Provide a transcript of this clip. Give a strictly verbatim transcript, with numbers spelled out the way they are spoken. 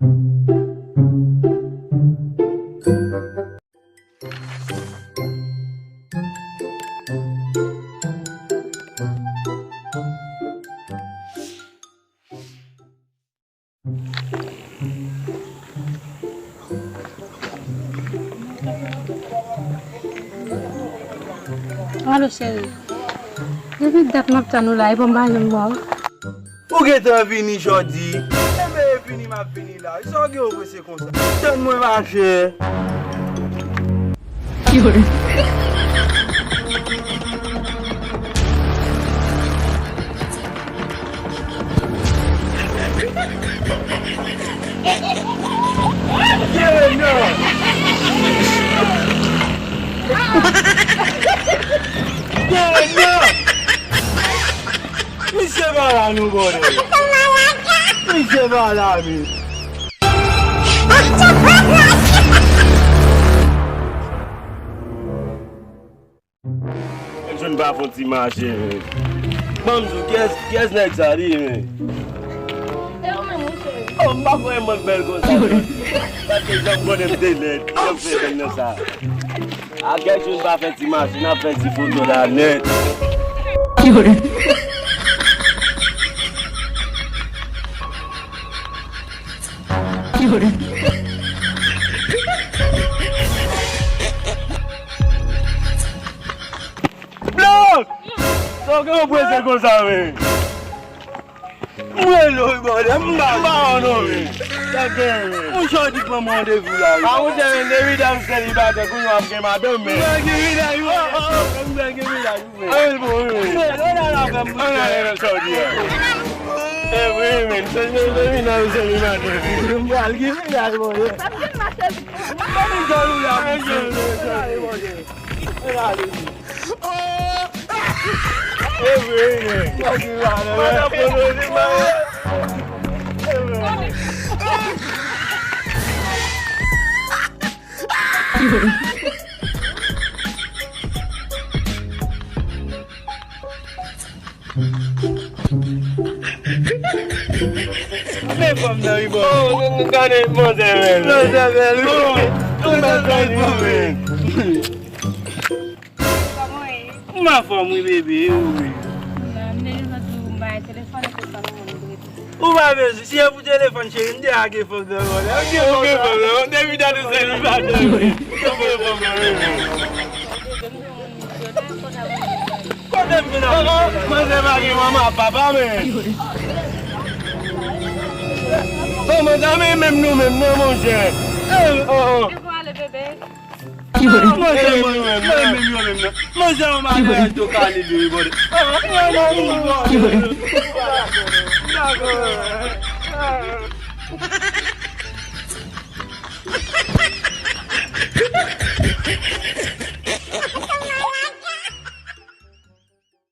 Alo, cheri. Depi dat m ap tann ou la, epi w pa janm wè w. Ou gentan vini jodi? Enben, vini, m ap vini la. Sa w gen w prese konsa? Tann mwen, mache. Kevin, non! Kevin, non! Misye pa la non, bòdèl. Misye pa la, men. Jwenn pa fon ti mache, men. Ban m di w, kiyès, kiyès nèg sa li, men? E ou menm, wi, cheri? Oh, m pa kwè m bèl konsa, men. Paske jan m konnen m te lèd, jan m fè bèl nan sa. A, kèk jou n pa fè ti mache, n ap fè ti foto la nèt. Blòk! Sa w gen w prese konsa, men? Mwen lo, bòdè, m pa, m pa wè w non, men. Sa gen, men. Monchè, w di pran mwen randevou la, wi. A, monchè, men, depi dat m selibatè, kounye a m gen madanm, men. M pa gen medaj, wi. M pa gen medaj, wi, men. Ann bon, wi, men. Men, ann al avè m, monchè. Ann ale nan sa w di a. E wi, men, se, se, se, se, se, se, se, se, m pral gen medaj, bòdè. M pa gen mache. M pa gen jalou la, monchè. Ann ale, bòdè. Ann ale. E vre, men. Madanm Bonozi, man. Men fanm nan, wi, bò. Oh, gade manzè bèl, wi. Manzè bèl, wi. Oh, manzè bèl, wi. Kòman w ye? M anfòm wi, bebe, e ou menm? M te gentan di w m pa gen telefòn, e se sa m konn rete. Ou pa bezwen, si e pou telefòn, cheri, m te lage fòk nan vòlè. M gen fòk nan vòlè. Depi dat ou selibatè, wi. M gen fòk nan vòlè, wi. Kote m vin ak manzè pa gen manman ak papa, men. Oh, manzè, men menm nou menm, non, monchè. Eh, oh, oh. E pou ale, bebe. Manzè, mwen, mwen, mwen, mwen, mwen, mwen. Manzè, yon maryaj do kale li, wi, bòdè. Dakò.